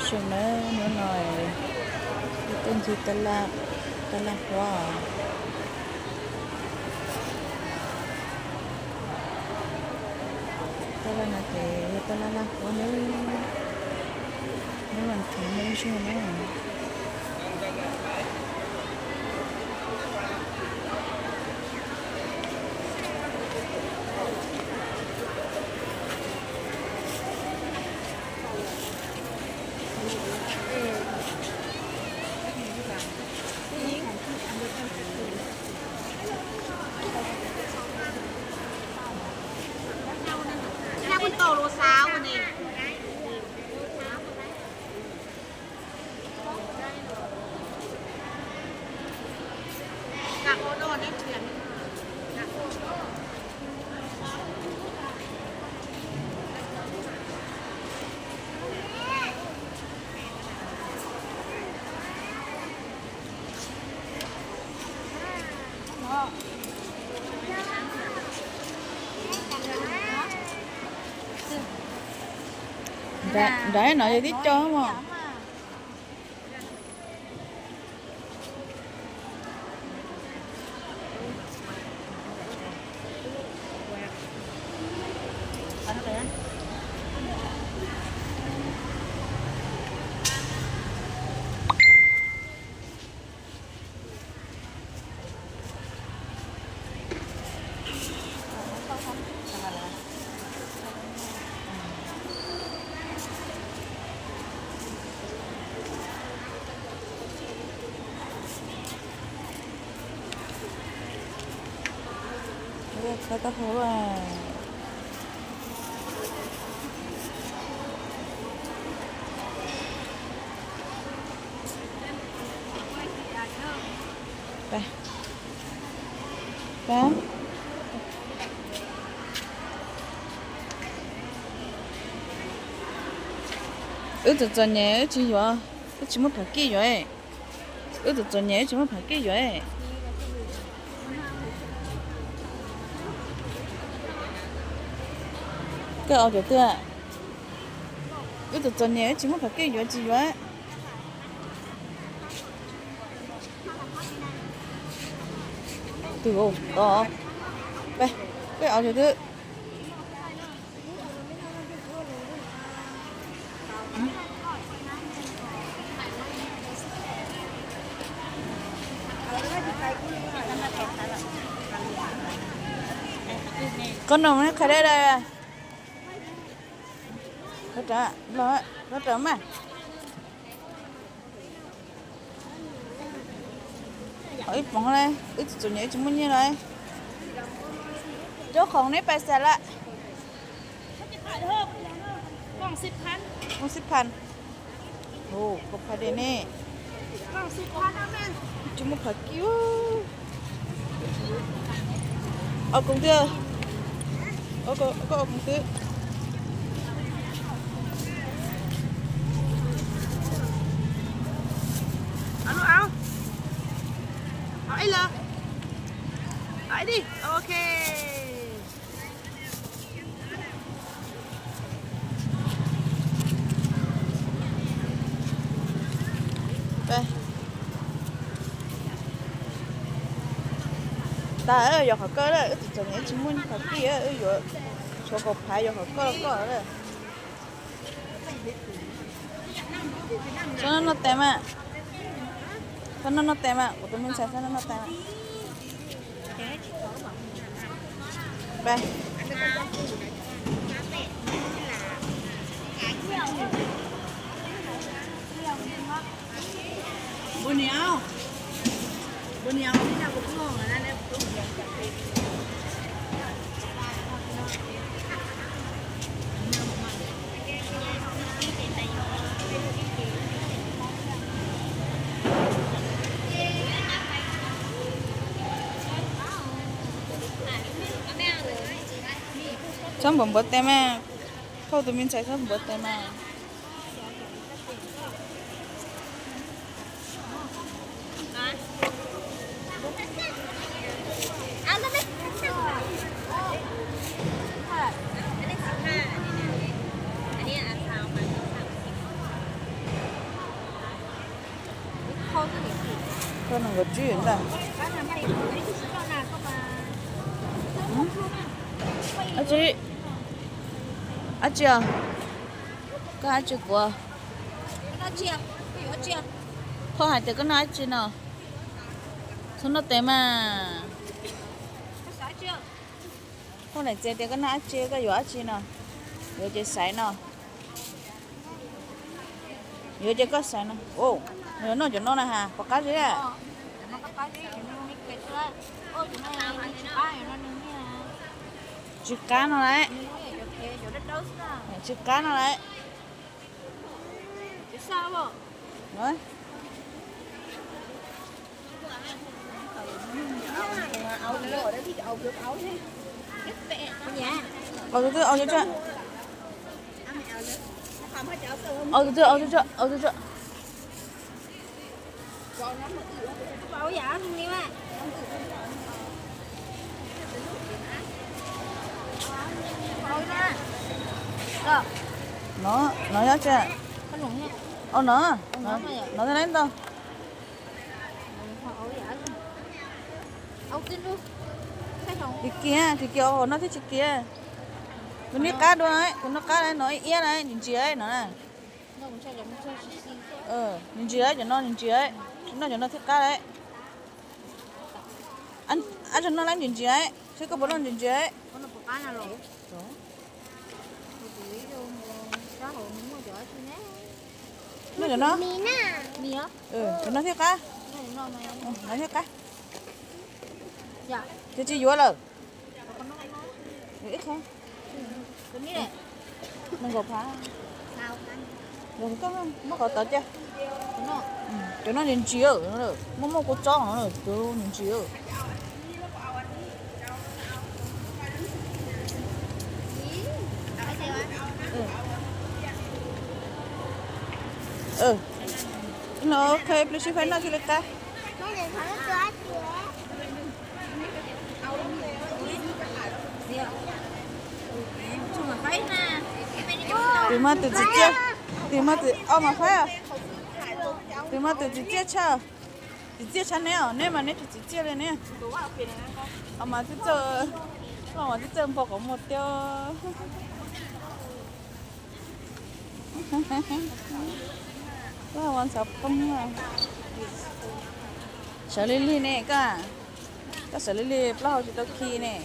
Zoo na, hnub no yog tuaj ncig taj laj qhuav. Taj laj no ces yog taj laj laj qhuav na, nyob Vaj Phuv Mab Zog na. Nrad no yog tib co mog. Khawb taub hau. Wb txom txom nyem wb tsis yuav, wb tsis muaj pham kij yuav. Wb txom txom nyem wb tsis muaj pham kij yuav. Koj aus cov twg? Wb txom txom nyem wb tsis muaj pham kij yuav tsis yuav. Twg, koj aus cov twg? Koj no qhia dab da. Koj rawm mas. Ib poom, wb txom txom nyem wb tsis muaj nyiaj lawm. Cov khoom neb pais xav lawm? Koom xib phan. Koom xib phan de ne. Tsis muaj pham kij. Aus koom twg? Koj aus koom twg? Aus lub, aus, aus ib lawm, aus ib di, ok. Tag, yog qhov koj lawm, wb txom txom nyem wb tsis muaj pham kij, wb yuav tshuav kaum phav yog qhov koj koj lawm. Txhob noj noj tes mas. Txhob noj noj tes mas, kuv tus me ntxhais txhob noj noj tes mas. Txhob npuav npuav tes mas, thauj tus me ntxhais txhob npuav tes mas. Nees nkaum tsib ntag. Ab tsi, ab tsi os, koj ab tsi kuv? Phauj hais tias koj noj ab tsi no? Txhob noj tes mas. Phauj hais tias koj noj ab tsi, koj yuav ab tsi no? Yuav ces xaiv no. Yuav ces koj xaiv no. Noj cov no na has, pom qab zib. Tsis qab no lawm. Tsis qab no lawm. Tus twg, tus twg, tus twg. No, no yog tsi? No, no thiaj li ntau. Ris kiag, ris kiag, noj thiab tsis kiag. Kuv noj qab dua na, kuv noj qab na, no ib iab na, ntsis ntsis no na. Ntsis ntsis, cov no ntsis ntsis, noj cov no thiaj qab. Ab tsi, noj lawm ntsis ntsis, seb koj puas noj ntsis ntsis. Noj cov no, cov no thiaj qab, no thiaj qab. Ces tsis yuav lawm. Ib qho, nees nkaum phav. Muab qhov tod cia. Cov no ntsis ntsis, muaj muaj kua txob no, cov ntsis ntsis. Ok, pliag sib faib noj thiaj li qab. Tus mas tus txiv txiaj, tus mas tus, o mas faib, tus mas tus txiv txiaj tshaj. Txiv txiaj tshaj neb os, neb mas neb tsis txiv txiaj li ne. O mas twb txawj, o mas twb txawj npo qhov muag tiag. Plaub hau ntxhov poob. Sawv lig lig ne koj, koj sawv lig lig, plaub hau tsis tau khi ne.